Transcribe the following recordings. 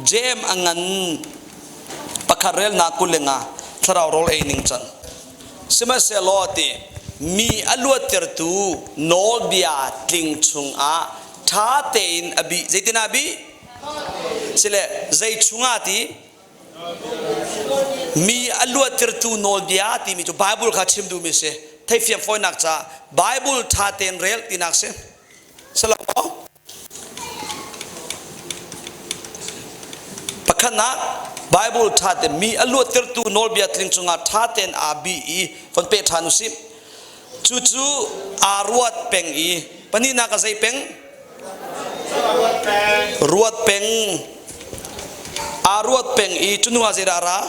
Jeim a ngan pakhat relnak 25 thlarau rawl ei ning can. Sihmanhsehlaw ti mi a luattertu nawlbia tling chungah ṭha tein a bih. Zeitin ah bih? Sile zei chungah ti? Mi a luattertu nawlbia timi cu Bible kha chim duhmi si. Theihfiang fawinak caah Bible ṭha tein rel tinak si. Silo Pakhatnak, Bible ṭha tein mi a luattertu nawlbia tling cungah ṭha tein aa bih i von pe ṭhan u sih. Cucu aa ruat peng i pahnihnak a zei peng? Ruat peng. Aa ruat peng i cu hnu ah zeidah a ra?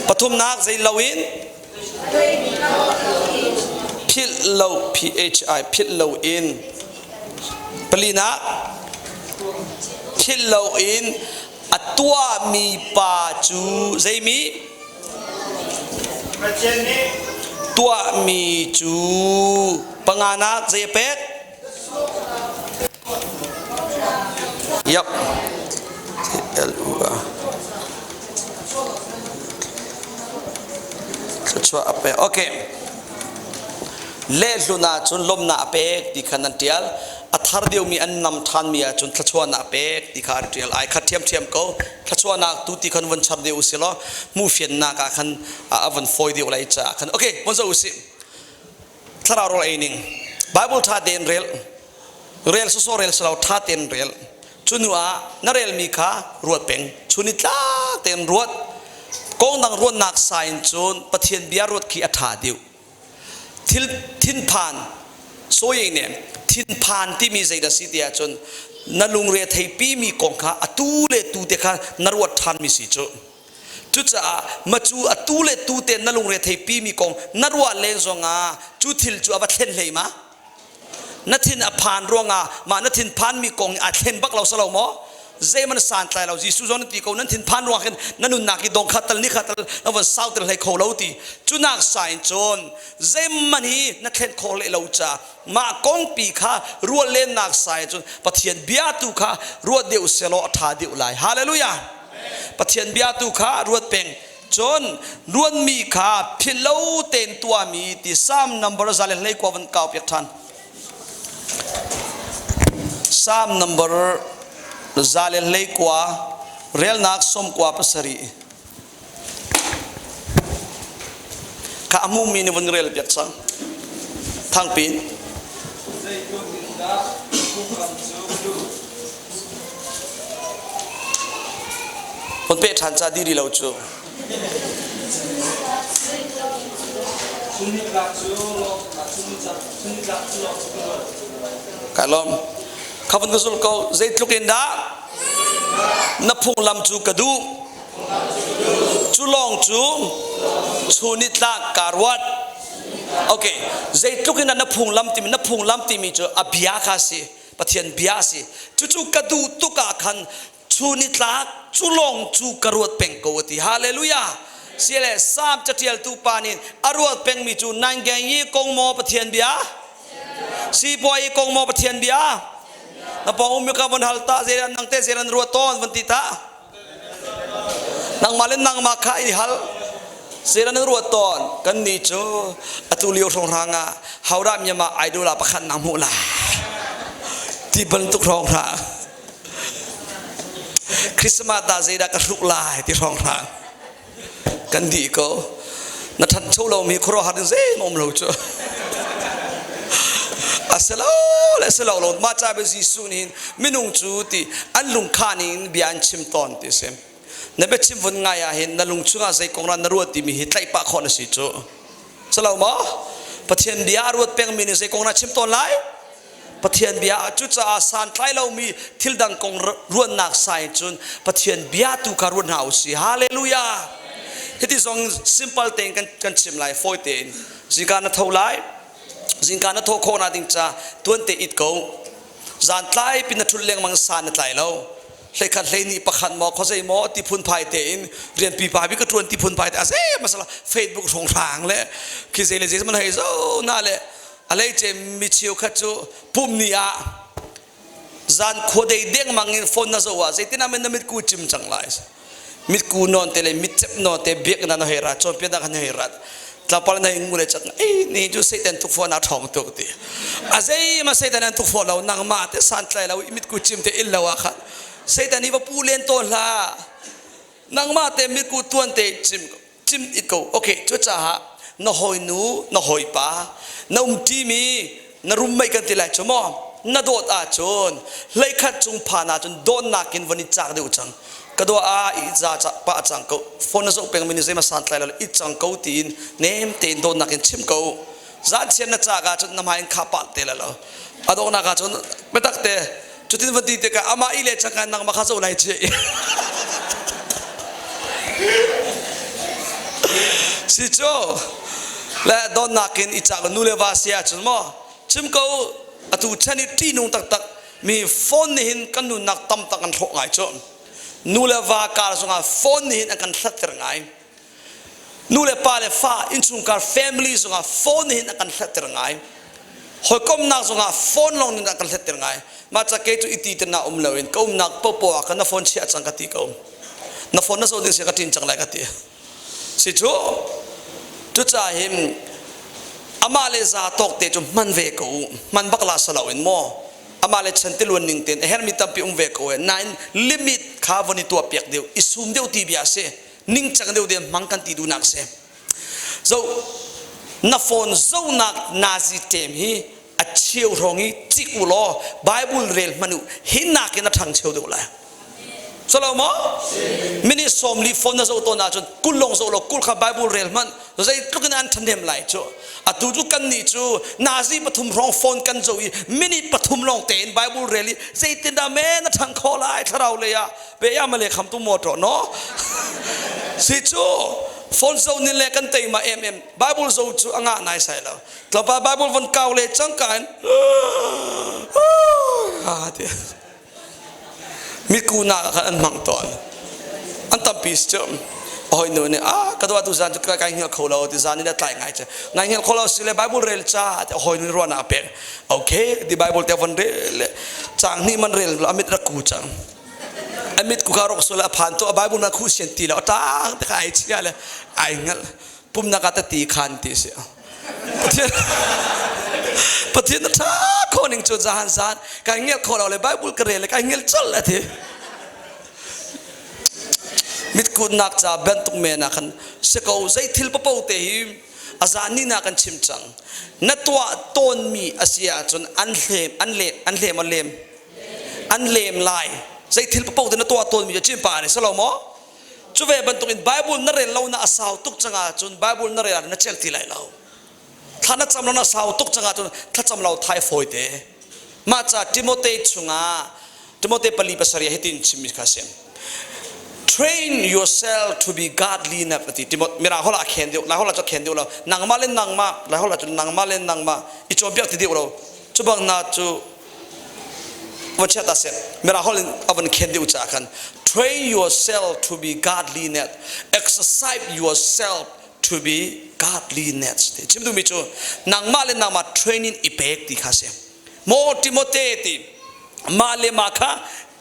Pathumnak zei loin philh lo phi philh loin palinak philh loin a tuahmi pa cu zeimi tuahmi cu panganak zei a pek Yep. L U A. Thluachuah a pek. Okay. Lehlun ahcun lawmnak a pek ti kha nan ṭial. A thar deuhmi an nam ṭhanmi ahcun thluachuahnak a pek ti kha an ṭial. Ai khat ṭhiamṭhiam ko. Thluachuahnak tu ti khan von char deuh usih law hmuhfiannak ah khan a von fawi deuh lai caah khan. Okay, von zoh usih. Thlarau rawl ei ning. Bible ṭha tein rel. Rel sawsawh rel silo ṭha tein rel. Cu hnu ah na relmi kha ruat peng. Chun i tlak tein ruat. Kong dang ruatnak sa in cun Pathian bia ruat khi a ṭha deuh. Thil thinphan sawi ne thinphan timi zeidah si ti ahcun na lungre theipimi kong kha atu le tu te kha na ruat ṭhanmi si cu. Cucaah macu atu le tu te na lungre theipimi kong na ruah len zongah cu thil cu a va thlen hlei ma? Na thin a phan ruangah mah na thin phanmi kong aa thlen bak lo salo maw? Zeiman santlai lo Jesuh zong nan ti ko nan thin phan ruang khin na nunnak hi dong kha tal ni kha tal na von sau tel hlei kho lo ti cunak sa in cun zeiman hi na thlen khawh leh lo ca mah kong pi kha ruah lennak sa in cun Pathian bia tu kha ruat deuh selaw a ṭha deuh lai hallelujah Pathian bia tu kha ruat peng. Cun ruanmi kha philh lo tein tuahmi ti Psalm number 121 van kau piak ṭhan. Psalm number 121 relnak 97 kha a hmumi nih vun rel piak cang. Thangpin. Zeitluk in dah phunglam cu ka duh. Hun pe ṭhan ca diri lo cu. Chunnitlak cu chunnitlak cu lawng cu ka ruat. Kai lawm. Kha vun ka zul ko. Zeitluk in dah na phunglam cu ka duh. Cu lawng cu chunitlak kaa ruat. Okay, zeitluk in na phunglam timi na phunglam timi cu a bia kha si. Pathian bia a si. Cucu ka duh tuk ah khan chunitlak cu lawng cu ka ruat peng ko a ti. Hallelujah. Siale Psalm catialtu pa nih a ruat pengmi cu nan gang i kong maw Pathian bia? Sipuai i kong maw Pathian bia? Na pawng um ka von hal ta zeiran nang te zeiran ruat tawn von ti ta. Nangmah le nangmah kha i hal. Zeiran nan ruat tawn? Kan nih cu atu lio hrawnghrang ah hodah Myanmar idol ah pakhat nang hmuh lai ti bantuk hrawnghrang. Christmas ta zeidah ka hruk lai ti hrawnghrang. Kan dih ko. Na ṭhancho lomi khuaruahhar ding zeihmanh um lo cu. A si lo le si lo lo mah ca Jesuh nih hin minung cu ti an lungkhan in bia an chim tawn ti si. Na biachim vun ngai ah hin na lung chungah zei kong na ruat timi hi tlaih pah khawh na si cu. Si lo maw? Pathian bia a ruat pengmi nih zei kong na chim tawn lai? Pathian bia ah cucaah santlai lomi thil dang kong ruannak sai cun Pathian bia tu kha ruat hna u sih. Hallelujah! Hiti zong simple tein kan, kan chim lai fawi tein. Zingka na tho lai. Zingka na thawh khawh na ding ca tuan te it ko. Zan tlai pin na thul lengmang san na tlai lo. Hleikhat hleini pakhat maw khawzei maw ti phun phai tein rian pipa bi ka tuan ti phun phai te ase masala Facebook hrong hrang le khi zei le zei man hei zo na le a leice mi cheukhat cu pumh ni ah Zan khuadei dengmang in phone na zoh ah zeitin ah na mitku cim cang lai. Mitku non te le mitcep non te biak na na hei rat cawnpiaknak na hei rat. Tlangpal na hei ngu le cak ei ni cu Satan tukforh na ṭhawng tuk ti. A zei ma Satan an tukforh lo nangmah te santlai lo i mitku cim te il lo ah khan Satan hi va pu len tawn hlah. Nangmah te mitku tuan te cim cim it ko. Okay, cucaah na hawinu, na hawipa, na umṭimi, na roommate kan ti lai cu maw? Na dawt ahcun hleikhat cung phan ahcun dawtnak in von i cak deuh cang. Ka dawh ah i za pah cang ko. Phone na zoh peng mi nih zeihmanh santlai lo i cang ko tiin nem tein dawtnak in chim ko. Zan na cak ahcun na hmai in kha pah te la lo. A donghnak ahcun biatak te cutin van ti tikah amah i le cangka nangmah kha zoh lai ci. Si cu le donnak in i cak nu le va si ahcun maw chim ko atu chan i ṭihnung taktak mi phone nih hin kan nunnak tam tak an hrawh ngai cu. Nu le va kar zongah phone nih hin an kan hlatter ngai. Nu le pa le fa innchungkhar family zongah phone hin a kan hlatter ngai. Hawikomnak zongah phone lawng in a kan hlatter ngai. Mah ca kei cu iti te na um loin ka umnak popo ah ka na phone chiah cang ka ti ko. Na phone na zoh ding si ka ṭin cang lai ka ti. Si cu cucaah hin amah le za tawk te cu hman ve ko u. Hman bak la sa loin maw amah le chan tiluan ning tein a hermi tampi um ve ko e. Nain limit kha von i tuah piak deuh i sum deuh ti bia si. Ningcang deuh deuh hmang kan ti duhnak si. Zo na phone zonak nazi tem hi a cheu hrawng i cik u law Bible rel hmanh u hi nakin a ṭhang cheu deuh lai. Solo maw? Minute 40 phone na zoh tawn ahcun 20 lawng zoh law 20 kha Bible rel hmanh zeitluk in an ṭhahnem lai cu. Atu cu kan nih cu nazi pathum hrawng phone kan zoh i minute pathum lawng tein Bible rel i zeitindah men a ṭhang khawh lai thlarau lei ah pe ya male kham tu motor no si cu phone zo nin le kan tei ma em em bible zo cu anga nai sai lo tlawpa bible von kau le changka in ha ti miku na khan an hmang tawn an tampi cu hoi nu nih a ka dua tu zan cu kai hngil kho lo ti zan in a tlai ngai che ngai hngil kho lo si le bible rel cha ti hoi nu ruana pek okay di bible te von rel chang ni man rel amit rak ku chang A mit ku ka rok sul a phan to a Bible na khu sian ti lo a tang te kha ai chia le ai ngal pumnak ah ti khan ti si. Pathian Pathian na tha kho ning cu zahan zan kai ngel kho lo le Bible ka rel le kai ngel chol le ti. Mitkunnak ca bantuk men ah khan si ko zei thil papo te hi a zan ni na kan chim cang. Na tuah tawnmi a si ahcun an hlem an lem an hlem an lem an lem lai zei thil paoh te na tuah tawnmi cu chin pa nih si lo maw cu ve bantuk in Bible na rel lo na a sau tuk cang ahcun Bible na rel ah na celh ti lai lo thla na cam lo na sau tuk cang ahcun thlacam lo thai fawi te mah ca Timote chungah Timote 4:7 hitin chimmi kha si train yourself to be godly na ti Timot mirang hola khen deuh lai hola cu khen deuh lo nangmah le nangmah lai hola cu nangmah le nangmah i cawnpiak ti deuh lo cu bang na cu va seh mirang holh in a van khen deuh caah khan train yourself to be godliness exercise yourself to be godliness ti chim duhmi cu nangmah le nangmah training i pek ti kha si maw Timote ti mah le mah kha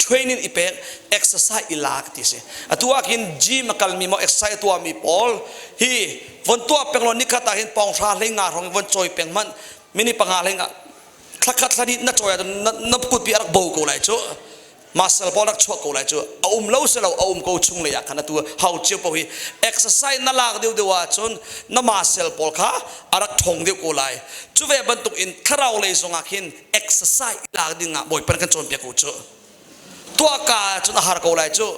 training i pek exercise i lak ti si atu ah khin gym a kalmi maw exercise a tuahmi pawl hi von tuah peng law nikhat ah hin pawng hra hlei nga hrawng von cawi peng hmanh minute panga hlei nga thlakhat thlahnih na cawi ahcun na kutpi a rak bo ko lai cu muscle pawl rak chuak ko lai cu a um lo si lo a um ko chung lei ah khan atu hau cio po hi exercise na lak deuh deuh ahcun na muscle pawl kha a rak ṭhawng deuh ko lai cu ve bantuk in thlarau lei zongah khin exercise lak ding ah bawipa kan cawnpiak ko cu tuah ka cun a har ko lai cu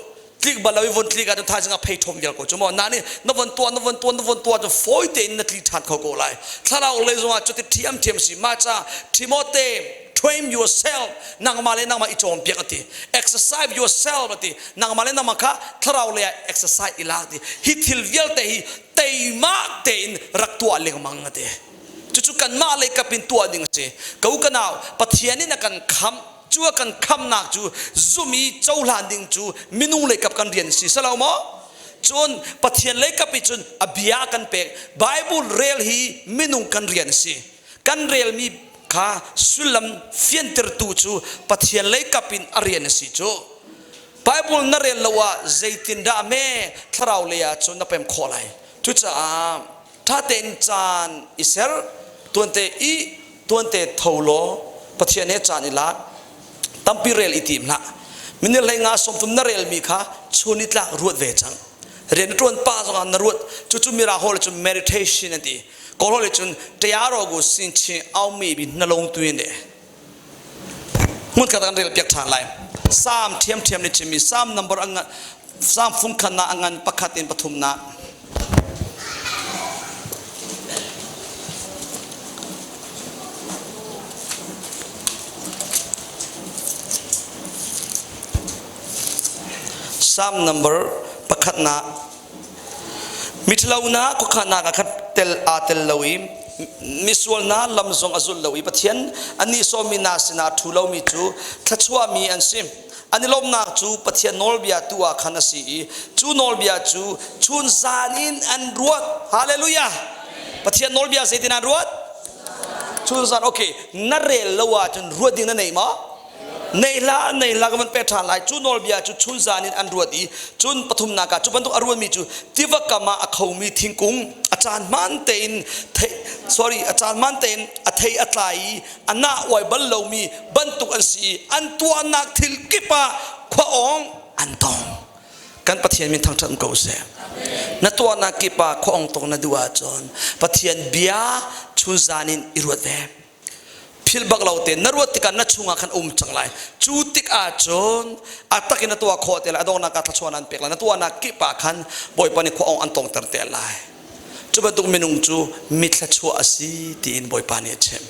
tlik bal lo i von tlik ahcun thaizing ah phei ṭhom vial ko cu maw na nih na von tuah na von tuah na von tuah cu fawi tein na tli ṭhan kho ko lai thlarau lei zongah cuti ṭhiam ṭhiam si mah ca Timote train yourself nangmah le nangmah i cawnpiak a ti exercise yourself a ti nangmah le nangmah kha thlarau lei ah exercise i lak ti hi thil vialte hi teimak tein rak tuah lengmang a ti cucu kanmah lei kap in tuah ding a si ko kanau Pathian in a kan khamh cu a kan khamnak cu zum i cohlan ding cu minung lei kap kan rian si selo maw cun Pathian lei kap i cun a bia kan pek Bible rel hi minung kan rian si kan relmi kha sullam fiantertu cu Pathian lei kap in a rian a si cu. Bible na rel lo ah zeitindah me thlarau lei ah cun na pem khawh lai. Cucaah ṭha tein caan i ser, tuante i tuante tho law Pathian he caan i lak, tampi rel i tim hlah. Minung hlei nga sawmthum na relmi kha chun nitlak ruat ve cang. Rian na ṭuan pah zongah na ruat. Cucu Mirang holh cun meditation an ti. Kawl holh cun ṭayaro gu sin chin aumi bi na lung tuin de. Hmunkhat kan rel piak ṭhan lai. Psalm ṭhiamṭhiam nih chimmi Psalm number Psalm fungkhat na a ngan pakhat in pathumnak. Psalm number pakhatnak Miṭhalo na khuakhannak ah khan tel aa tel lo i misual hna lam zong a zul lo i Pathian annih sawmmi hna sinah a ṭhu lomi cu thluachuahmi an si. An i lawmhnak cu Pathian nawlbia tu ah khan a si i cu nawlbia cu chun zan in an ruat. Hallelujah! Pathian nawlbia zeitin an ruat? Chun zan okay na rel lo ahcun ruat ding na nei maw? Nei hlah nei hlah ka van pek ṭhan lai. Cu nawlbia cu chun zan in an ruat i cun pathumnak ah cu bantuk a ruatmi cu tiva kam ah a khomi thingkung a caan hmaan tein thei sorry a caan hmaan tein a thei a tlai i a nah uai bal lomi bantuk an si i an tuahnak thil kip ah khua awng an tong. Kan Pathian min thangṭhat ko seh. Na tuahnak kip ah khua ong tong na duh ahcun Pathian bia chun zan in i ruat ve. Philh bak lo te na ruat tikah na chungah khan um cang lai. Cu tik ahcun a tak in na tuah khawh te lai, a donghnak ah thluachuah an pek lai. Na tuahnak kip ah khan Bawipa nih khua ong an tongter te lai. Cu bantuk minung cu mi thluachuah a si tiin Bawipa nih a chim.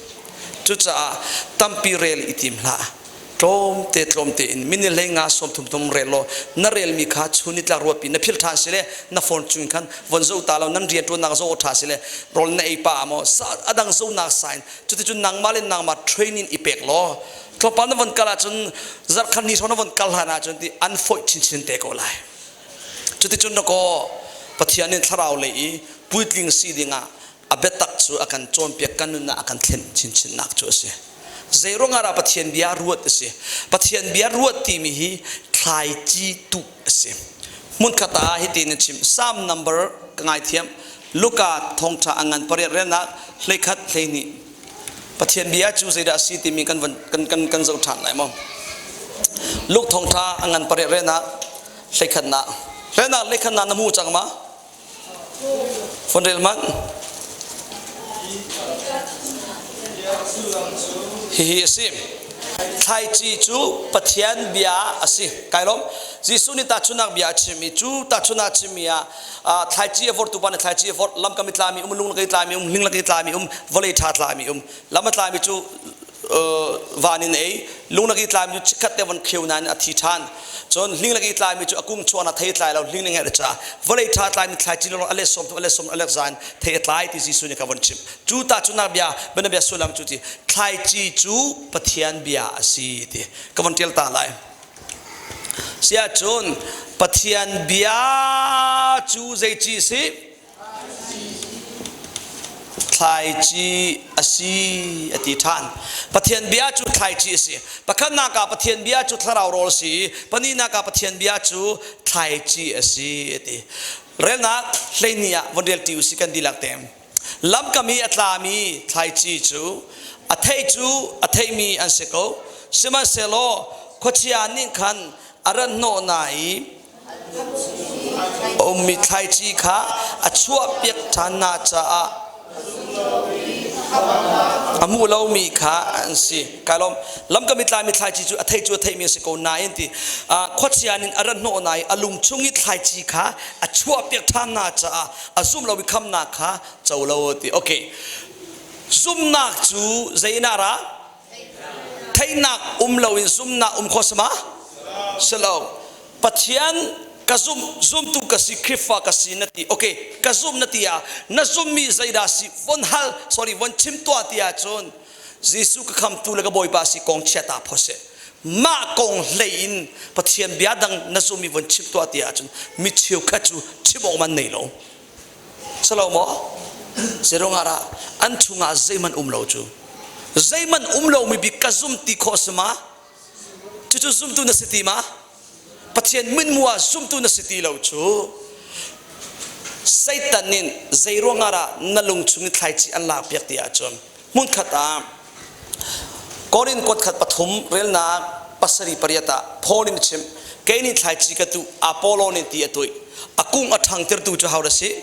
Cucaah tampi rel i tim hlah. Tlawmte tlawmte in minute hlei nga 30 thum rel law na relmi kha chun nitlak ruatpi na philh ṭhan si le na phone chung khan von zoh ta lo nan rian ṭuannak zoh ṭha si le rawl na ei pa maw a dang zohnak sign cuticun nangmah le nangmah training i pek law tlawmpal na von kal ahcun zarhkhat ni hrawng na von kal hlan ahcun ti an foih chinchin te ko lai cuticun na kaw Pathian in thlarau lei i puitling si dingah a biatak cu a kan cawnpiak kan nunnak a kan thlen chinchinnak cu a si Zeiruang ah dah Pathian bia ruat a si? Pathian bia ruat timi hi thlaici tuh a si. Hmunkhat ah hitin a chim. Psalm number ka ngaithiam. Luka thawngṭha a ngan pariat relnak 11 12. Pathian bia cu zeidah a si timi kan van kan kan kan zoh ṭhan lai maw? Luke thawngṭha a ngan pariat relnak hleikhatnak. Relnak hleikhatnak na hmu cang ma? Fon rel hmanh. Hihi a si. Thlaici cu Pathian bia a si. Kai lawm. Jesuh nih tahchunhnak bia a chim i cu tahchunhnak a chimmi ah thlaici a vortu pa nih thlaici a vort, lamkam i tlami um, lung lak i tlami um, hling lak i tlami um, vawlei ṭha tlami um. Lam a tlami cu van in ei lung i tlaimi cu chikkhat te von kheu nain a thi ṭhan cun hling lak i tlaimi cu a kung chuan a thei tlai lo hling ning he ca vawlei ṭha tlaimi thlaici lawng a let som a let som a let zan thei a tlai ti Jesuh nih ka von chim cu ta cu nak bia bia sullam cu ti thlaici cu Pathian bia a si ti ka von ṭial ta lai siah cun Pathian bia cu zei ci si Thlaici a si a ti ṭhan. Pathian bia cu thlaici a si. Pakhatnak ah Pathian bia cu thlarau rawl a si i pahnihnak ah Pathian bia cu thlaici a si a ti. Relnak 12 ah von rel ṭi usih kan dihlak te. Lamkam i a tlami thlaici cu a thei cu a theimi an si ko. Sihmanhsehlaw khuachia nih khan a rat hnawh hna i A ummi thlaici kha a chuahpiak ṭhan hna caah a hmu lomi kha an si. Kai lawm. Lamkam i tlaimi thlaici cu a thei cu a theimi a si ko nain ti khuachia nih a rat hnawh hna i a lung chung i thlaici kha a chuahpiak ṭhan hna caah a zum lo i khamnak kha co lo ti. Okay. Zumnak cu zei in ah ra? Theihnak um loin zumnak um kho sama? Si lo. Pathian ka zum zumtu ka si Khrihfa ka si na ti okay ka zum na ti ah na zummi zeidah si von hal sorry von chim tuah ti ahcun Jesuh ka khamtu le ka Bawipa si kong chiata pho seh mah kong hlei in Pathian bia dang na zummi von chim tuah ti ahcun mi cheukhat cu chim awk man nei lo Salo maw? Zerong ah an chungah zeihmanh um lo cu. Zeihmanh um lomi bik ka zum ti khawh si ma? Cucu zumtu na si ti ma? Pathian mithmuh ah zumtu na si ti lo cu. Satan nih zei ruangah dah na lung chung in thlaici an lakpiak ti ahcun hmunkhat ah Korin kuat khat pathum relnak pasarih pariat ah Paul nih a chimh kei nih thlaici ka tuh Apollo nih ti a tuih a kung a ṭhangtertu cu ho dah si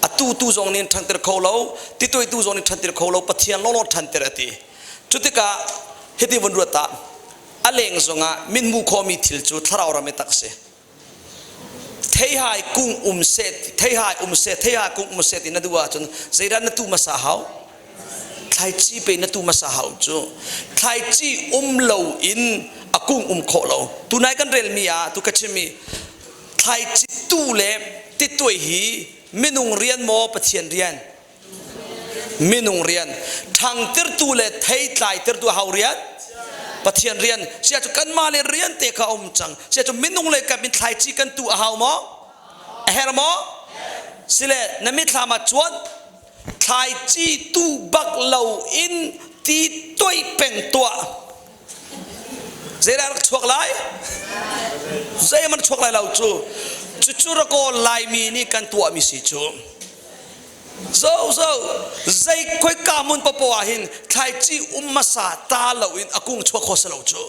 a tutu zong nih ṭhanter kho lo tituaitu zong nih ṭhanter kho lo Pathian lawnglawng ṭhanter a ti cu tikah hiti vun ruat ah a leng zongah mithmuh khawhmi thil cu thlarau ram i tak a si Theihai kung um seh theihai um seh theihai kung um seh ti na duh ahcun zeidah na tuh hmasa hau? Thlaici pe na tuh hmasa hau cu. Thlaici um lo in a kung um khawh lo. Tunai kan relmi ah tu ka chimmi thlaici tu le tituai hi minung rian maw Pathian rian? Minung rian. Ṭhangtirtu le thei tlaitertu hau rian? Pathian rian. Sia cu kanmah le rian te kha um cang. Sia cu minung le kap in thlaici kan tu a hau maw? A her maw? Sile na mitthlam ah cuan thlaici tu bak lo in ti toih peng tuah. Zeidah rak chuak lai? Zeihmanh chuak lai lo cu. Cucu rakaw Laimi nih kan tuahmi si cu. Zo zo zei khoika hmun papoh ah hin thlaici um hmasa ta lo in a kung chuak kho si lo cu.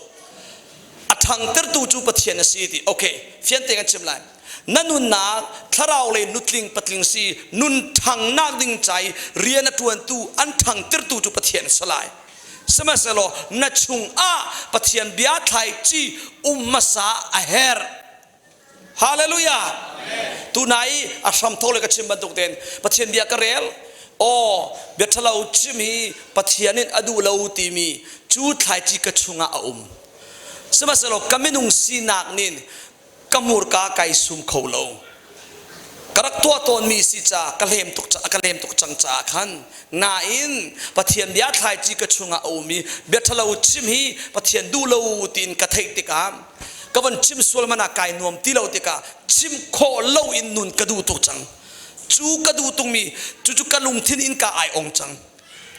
A ṭhangtertu cu Pathian a si ti. Okay, fiante kan chim lai. Na nunnak thlarau lei nutling patling si nun ṭhangnak ding ca i rian a ṭuantu an ṭhangtertu cu Pathian a si lai. Sihmanhsehlaw na chungah Pathian bia thlaici um hmasa a herh. Hallelujah! Tunai i a hramthawk le ka chim bantuk tein Pathian bia ka rel. Aw, bia ṭhalo chim hi Pathian in a duh lo timi cu thlaici ka chungah a um. Sihmanhsehlaw ka minung sinak nih ka hmurka kai sum kho lo. Ka rak tuah tawnmi si ca ka hlem tuk ka lem tuk cang caah khan nain Pathian bia thlaici ka chungah a um i bia ṭhalo chim hi Pathian duh lo tiin ka theih tikah ka van chim sual man ah kai nuam ti lo tikah chim khawh lo in nun ka duh tuk cang cu ka duh tukmi cucu ka lungthin in ka ai ong cang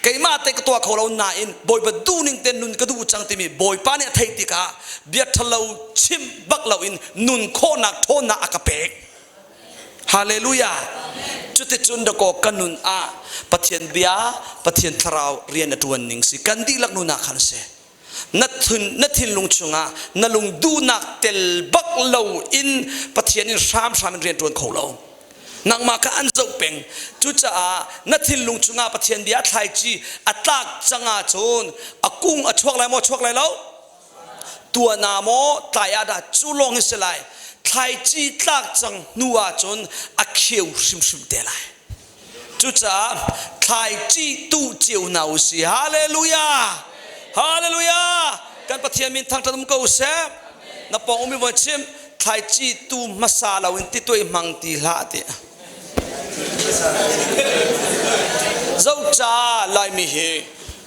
keimah te ka tuah kho lo nain bawipa duhning te nun ka duh cang timi bawipa nih a theih tikah bia ṭhalo chim bak lo in nun khawhnak ṭhawnnak a ka pek Hallelujah cuticun dakaw ka nun ah Pathian bia Pathian thlarau rian a ṭuan ning si kan dihlak nun ah khan si na thin na thinlung chungah na lung duhnak tel bak lo in Pathian in hramhram in rian ṭuan kho lo nangmah kha an zoh peng cucaah na thinlung chungah Pathian bia thlaici a tlak cang ahcun a kung a chuak lai maw chuak lai lo tuana maw tlai ah dah cu lawng hi si lai thlaici tlak cang hnu ahcun a kheu hrimhrim te lai Cucaah thlaici tuh cio hna u si. Hallelujah! Hallelujah! Kan Pathian min thangṭhat um ko seh. Na pawng umi voi chim thlaici tu hmasa lo in tituai hmang ti hlah ti. Zoca Laimi hi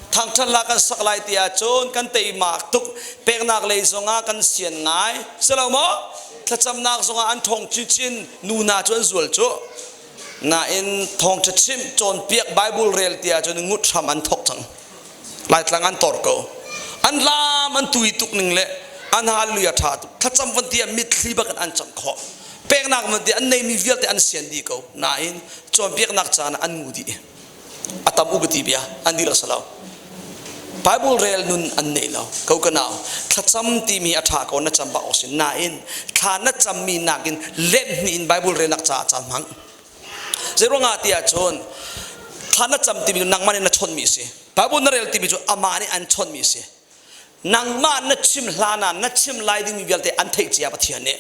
thangṭhat la kan sak lai ti ahcun kan teimak tuk peknak lei zongah kan sian ngai. Si lo maw? Thlacamnak zongah an ṭhawng chinchin nu hna cu an zual cu. Nain thawngṭha chimh cawnpiak Bible rel ti ahcun ngut hram an thawk cang. Laitlang an tor ko. An lam an tui tuk ning le an hallelujah ṭha tuk. Thlacam van ti ah mitthli bak in an cam khawh. Peknak van ti an neimi vialte an sian dih ko. Nain cawnpiaknak caan ah an ngu dih. A tam u ka ti bia an dihlak si lo. Bible rel nun an nei lo. Ko ka nau. Thlacam timi a ṭha ko na cam bak awk si. Nain thla na cammi nakin let hnih in Bible relnak caah caan hmang. Zeiruangah ti ahcun thla na cam timi cu nangmah nih na chawnhmi a si. Bible na rel timi cu amah nih an chawnhmi a si. Nangmah na chim hlan ah na chim lai dingmi vialte an theih cia Pathian nih.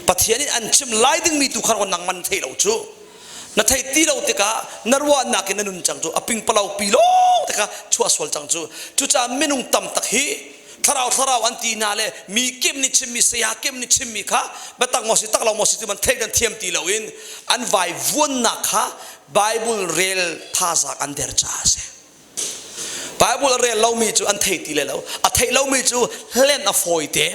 Pathian nih an chim lai dingmi tu kha nangmah na theih lo cu. Na theih ti lo tikah na ruahnak in na nun cang cu a pingpalo pi lawng te kha chuah sual cang cu. Cucaah minung tam tak hi thlarau thlarau an ti hna le mi kim nih chimmi saya kim nih chimmi kha biatak maw si tak lo maw si ti man theih dan thiam ti loin an vai vuannak kha Bible rel thazaang an der caah a si. Bible a rel lomi cu an thei ti le lo. A theih lomi cu hlen a fawi te.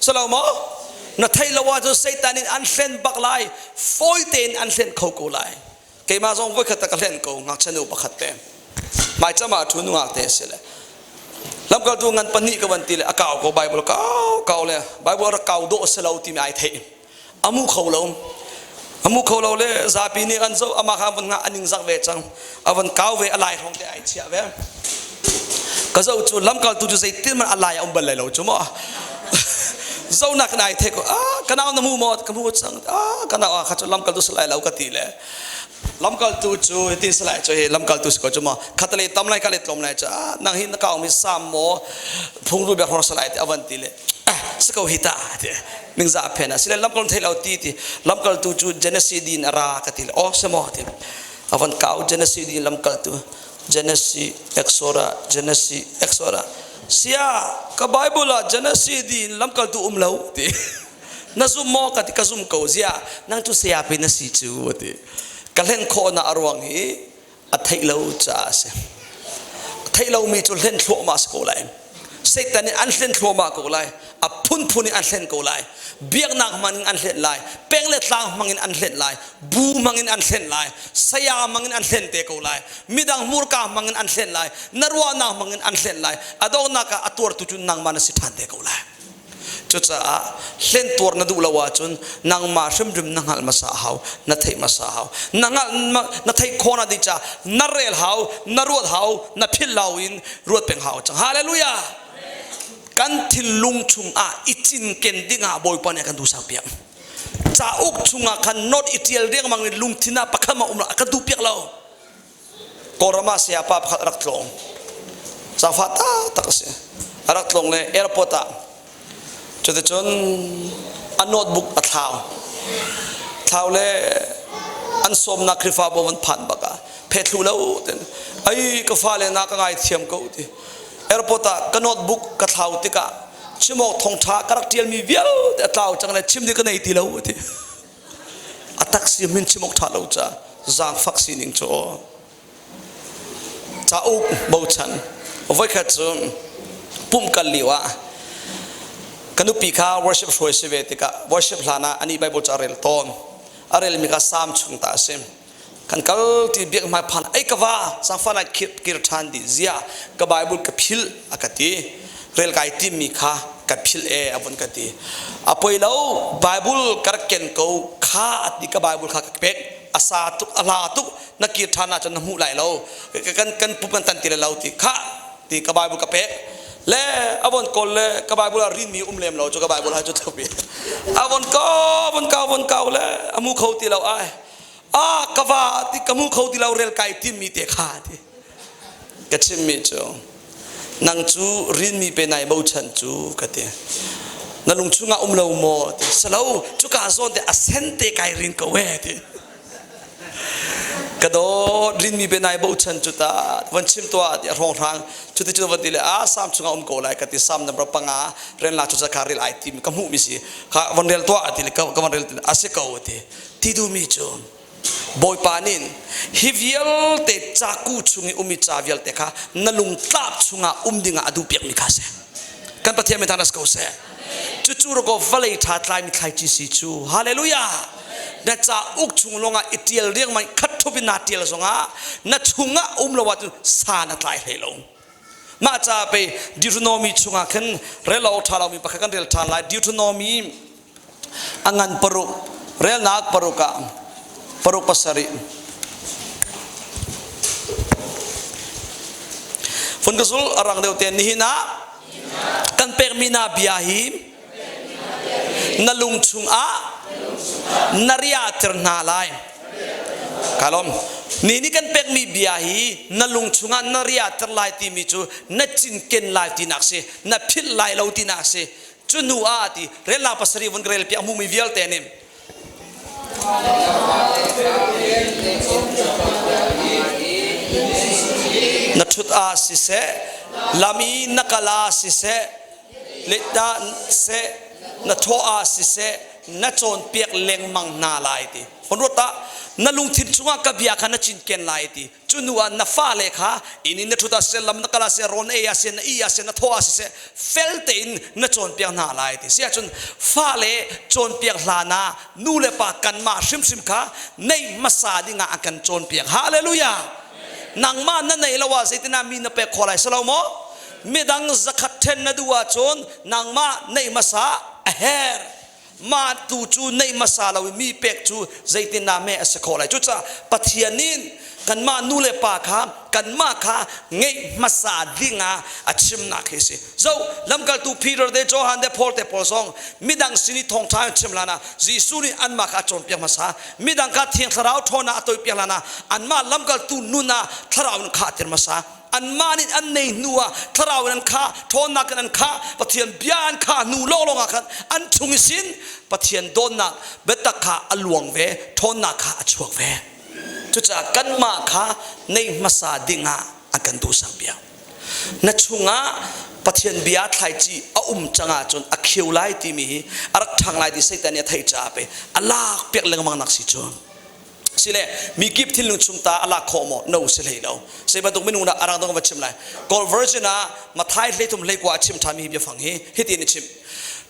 Salo maw? Na theih lo ahcun Satan in an hlen bak lai. Fawi tein an hlen kho ko lai. Keimah zong voikhat ka hlen ko ngakchia nu pakhat te. Hmaicam ah ṭhu nungak te a si le lamkaltu ngan pahnih ka van ti le a kau ko Bible kau kau le Bible rak kau dawh si lo timi ai theih. Amu kho lo. Amu kho lo le zapi nih an zoh amah kha van ngah a ningzak ve cang. A van kau ve a lai hrawng te ai chiah ve. Ka zoh cu lamkaltu cu zeitin man a lai a um bal lai lo cu maw. Zonak in ai theih ko ah ka nau na mu maw ka mu cang ah ka nau ah kha cu lamkaltu si lai lo ka ti le lamkaltu cu hitin si lai cu hi lamkaltu si ko cu maw khatalei tam lai ka le tlawm lai cu ah nang hi na kau mi sam maw phungru biak hrawng si lai ti a van ti le ah si ko hi ta ti ningzah phen a si le lamkal thei lo ti ti lamkaltu cu Genesis din a ra ka ti le oh si maw ti a van kau Genesis din lamkaltu Genesis Exodus Genesis Exodus sia ka Bible ah Genesis din lamkaltu um lo ti na zum maw ka ti ka zum ko zia nang cu saya pe na si cu ti ka hlen khawh na a ruang hi a theih lo caah a si a theih lomi cu hlen thluahmah si ko lai Satan nih an hlen thluahmah ko lai a phunphun in an hlen ko lai biaknak hmang in an hlen lai peng le tlang hmang in an hlen lai bu hmang in an hlen lai saya hmang in an hlen te ko lai midang hmurka hmang in an hlen lai na ruahnak hmang in an hlen lai a donghnak ah a tuartu cu nangmah na si ṭhan te ko lai Cucaah hlentuar na duh lo ahcun nangmah hrimhrim na hngalh hmasa a hau, na theih hmasa a hau. Na hngalh na theih khawh na dih caah na rel hau, na ruat hau, na philh lo in ruat peng hau cang. Hallelujah! Kan thinlung chungah i cinken dingah Bawipa nih a kan duhsak piak. Cauk chungah khan note i ṭial riangmang in lungthin ah pakhat ma um lo, a kan duh piak lo. Kawlram ah sayapa pakhat a rak tlawng. Zaangfah taktak a si. A rak tlawng le airport ah cuticun a notebook a thlau. Thlau le an sawmnak Khrihfabu van phan bak ah phethlu lo ten ai ka fale na ka ngaithiam ko ti. Airport ah ka notebook ka thlau tikah chimawk thongtha ka rak ṭialmi vialte a tlau cang le chim ding ka nei ti lo ti. A taksi min chim awk ṭha lo ca zaangfak sining cu aw. Cauk bochan voikhat cu pumh kal lio ah ka nupi kha worship hruai si ve tikah worship hlan ah anih Bible cu a rel tawn. A relmi kha Psalm chung ta a si. Kan kal ti biak hmai phan ei ka va sangfan ah kir ṭhan dih zia ka Bible ka philh a ka ti rel kai timmi kha ka philh e a vun ka ti a poi lo Bible ka rak ken ko kha a ti ka Bible kha ka pek a sa tuk a hla tuk na kir ṭhan ahcun na hmuh lai lo kan kan pup kan tan ti lo ti kha ti ka Bible ka pek le a von kawl le ka Bible ah rinmi um lem lo cu ka Bible ha cu thopi a von kau von kau von kau le a mu kho ti lo ai ah ka va ti ka mu kho ti lo rel kai timmi te kha ti ka chimmi cu nang cu rinmi pe nai bochan cu ka ti na lung chungah um lo maw ti salo cuka zawn te a sen te kai rin ko e ti ka dawt rinmi pe nai bochan cu ta van chim tuah ti a hrawng hrang cuti cu van ti le a sam chungah um ko lai ka ti sam number panga ren la cu ka rel ai ti ka hmuh mi si kha van rel tuah ti le ka van rel ti a si ko ti Ti duhmi cu Bawipa nih hi vialte caku chung i ummi ca vialte kha na lungtlap chungah um dingah a duhpiakmi kha a si. Kan Pathian min thang ko seh. Cucu roko vawlei ṭha tlaimi thlaici si cu. Hallelujah! Na cauk chung lawngah i ṭial riangmang khat ṭhup in naa ṭial zongah na chungah um lo ahcun sa na tlai hlei lo. Mah ca pei Deuteronomy chungah khin rel awk ṭha lomi pakhat kan rel ṭhan lai. Deuteronomy A ngan paruk, relnak paruk ah paruk pasarih. Fun ka zul a rang deuh te nihin ah kan pekmi na bia hi na lung chungah na riahter hna lai. Kalom. Ni nih kan pekmi bia hi na lung chungah na riahter lai timi cu na cinken lai tinak si, na philh lai lo tinak si. Cu hnu ah ti relnak pasarih vun ka rel piak hmumi vialte nih na ṭhut ah siseh lam i na kal ah siseh letah seh na thawh ah siseh na cawnpiak lengmang hna lai ti hon ruat ah na lungthin chungah ka bia kha na cinken lai ti Cu hnu ah na fale kha inn in na ṭhut ah siseh, lam na kal ah siseh, rawl na ei ah siseh, na ih ah siseh, na thawh ah siseh, fel tein na cawnpiak hna lai ti si ahcun fale cawnpiak hlan ah nu le pa kanmah hrimhrim kha nei hmasa dingah a kan cawnpiak. Hallelujah! Nangmah na nei lo ah zeitinah mi na pek khawh lai si lo maw? Midang zakhat ṭhen na duh ahcun nangmah neih hmasa a herh. Mah tu cu neih hmasa lo i mi pek cu zeitindah meh a si khawh lai? Cucaah Pathian nih kanmah nu le pa kha kanmah kha ngeih hmasa dingah a chimnak hi a si. Zo lamkaltu Peter te Johan te Paul te pawl zong midang sin i thawngṭha an chim hlan ah Jesuh nih anmah kha a cawnpiak hmasa. Midang kha Thiang Thlarau ṭhawnnak a toipiak hlan ah anmah lamkaltu nun ah Thlarau in khahter hmasa. Anmah nih an nei hnu ah Thlarau in an khah, ṭhawnnak in an khah, Pathian bia an khah hnu lawnglawng ah khan an chung i sin Pathian dawtnak biatak kha a luang ve, ṭhawnnak kha a chuak ve. Cucaah kanmah kha nei hmasa dingah a kan duhsak piak. Na chungah Pathian bia thlaici a um cang ahcun a kheu lai timi hi a rak ṭhang lai ti Satan nih a theih caah pe a lak piak lengmang nak si cu. Sile mi kip thinlung chung ta a lak khawh maw? No si hlei lo. Zei bantuk minung dah a rang dong va chim lai. Kawl version ah Mathai hleithum hleikua a chim ṭhanmi hi biafang hi hitin a chim.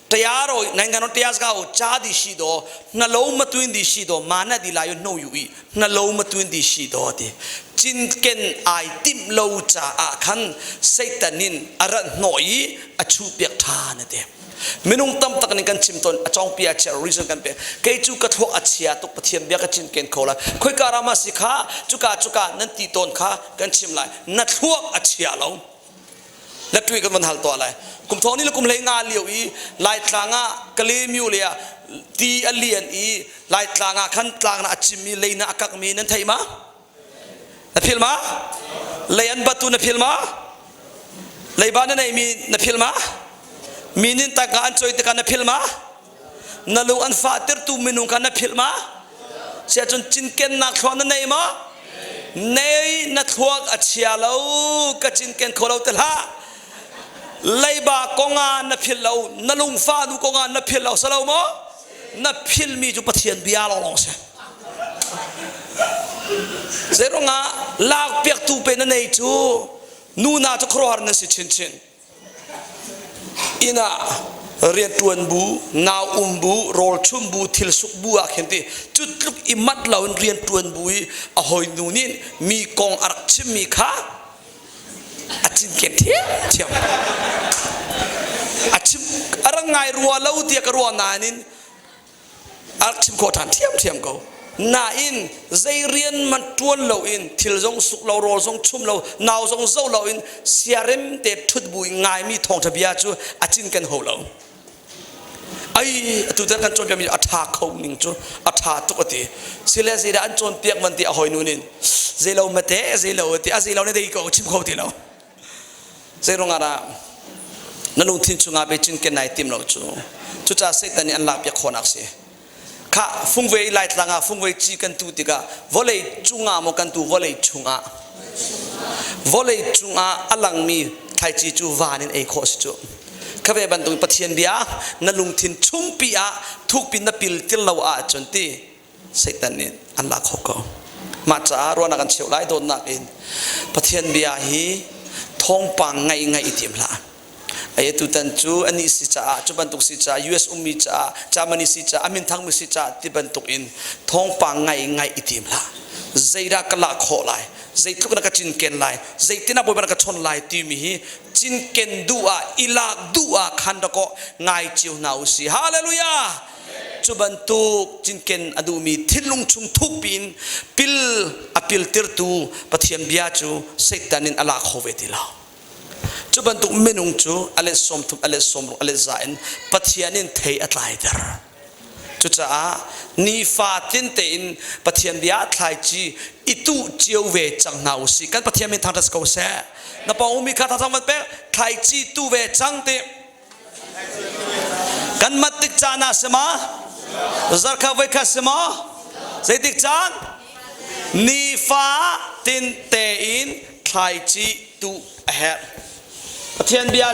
Tayaro nangan tayas ga o cha di shi do na lo ma tuin di shi do mana di la yo no yu i na lo ma tuin di shi do ti cinken ai tim lo caah khan Satan in a rat hnawh i a chu piak ṭhan a ti. Minung tam tak nih kan chim tawn a cawngpi a chia reason kan pe kei cu ka thluak a chia tuk Pathian bia ka cinken kho lai khoika ram ah si kha cuka cuka nan ti tawn kha kan chim lai na thluak a chia lo na tui kan van hal tuah lai kum thong ni le kum hlei nga lio i Laitlang ah Kalaymyo le ah ti a lian i Laitlang ah khan tlang na a cim i lei na a kak mi nan thei ma na phil ma lei an batu na phil ma leiba na nei mi na phil ma mi nin tangka an choi tikah na phil ma na lung an fahtertu minung kha na philh ma siah cun cinkennak thluak na nei maw nei na thluak a chia lo ka cinken kho lo te hlah leiba kongah na philh lo na lungfah nu kongah na philh lo salo maw na philmi cu Pathian bia lawnglawng si zeiruangah lak piaktu pe na nei cu nu na cu khuaruahhar na si chinchin Inn ah rianṭuan bu, nau um bu, rawlchum bu, thil suk bu ah khin ti cu tluk i mat loin rianṭuan bu i a hawinu nih mi kong a rak chimmi kha a cinken ṭhiamṭhiam. A chim a rak ngai rua lo tiah ka ruah nain a rak chim khawh ṭhan ṭhiamṭhiam ko. Nain zei rian man ṭuan loin thil zong suk lo rawl zong chum lo nau zong zoh loin siarem te ṭhut bu in ngaimi thawngṭha bia cu a cinken ho lo. Ai atu tan kan cawnpiakmi a ṭha kho ning cu a ṭha tuk a ti. Sile zeidah an cawnpiak man ti a hawinu nin zeilo mate zeilo a ti a zeilo ne dei ko chim kho ti lo. Zeiruangah dah na lungthin chungah pe cinken nai tim lo cu? Cucaah Satan nih an lakpiak khawhnak si. Khah fungvei Laitlang ah fungvei ci kan tu tikah vawlei cungah maw kan tu vawlei chungah vawlei cungah a langmi thlaici cu van in ei khawh si cu. Kha ve bantuk Pathian bia na lungthin chungpi ah thukpi na pil til lo ahcun ti Satan nih an lak khawh ko. Mah caah ruahnak an cheuh lai dawtnak in Pathian bia hi thawngpang ngaih ngaih i tim hlah. Ai tutan cu anih si caah cu bantuk si caah US ummi caah Germany si caah a minthangmi si caah ti bantuk in thawngpang ngaih ngaih i tim hlah. Zeidah ka lak khawh lai? Zeitluk na ka cinken lai? Zeitin ah Bawipa na ka chon lai timi hi cinken duh ah i lak duh ah khan dakaw ngai cio hna u si. Hallelujah! Cu bantuk cinken a duhmi thinlung chung thukpi in pil a piltirtu Pathian bia cu Satan in a la kho ve ti lo. Cu bantuk minung cu a let 30, a let 60, a let za in Pathian in thei a tlaiter. Cucaah nifatin tein Pathian bia thlaici i tuh cio ve cang hna u sih. Kan Pathian min thangṭhat ko seh. Na pawng ummi kha thazang van pek, thlaici tu ve cang ti. Kan mat tik caan ah si ma? Zarkha voikhat si maw? Zeitik caan? Nifa tin tein thlaici tuh a herh. Pathian bia.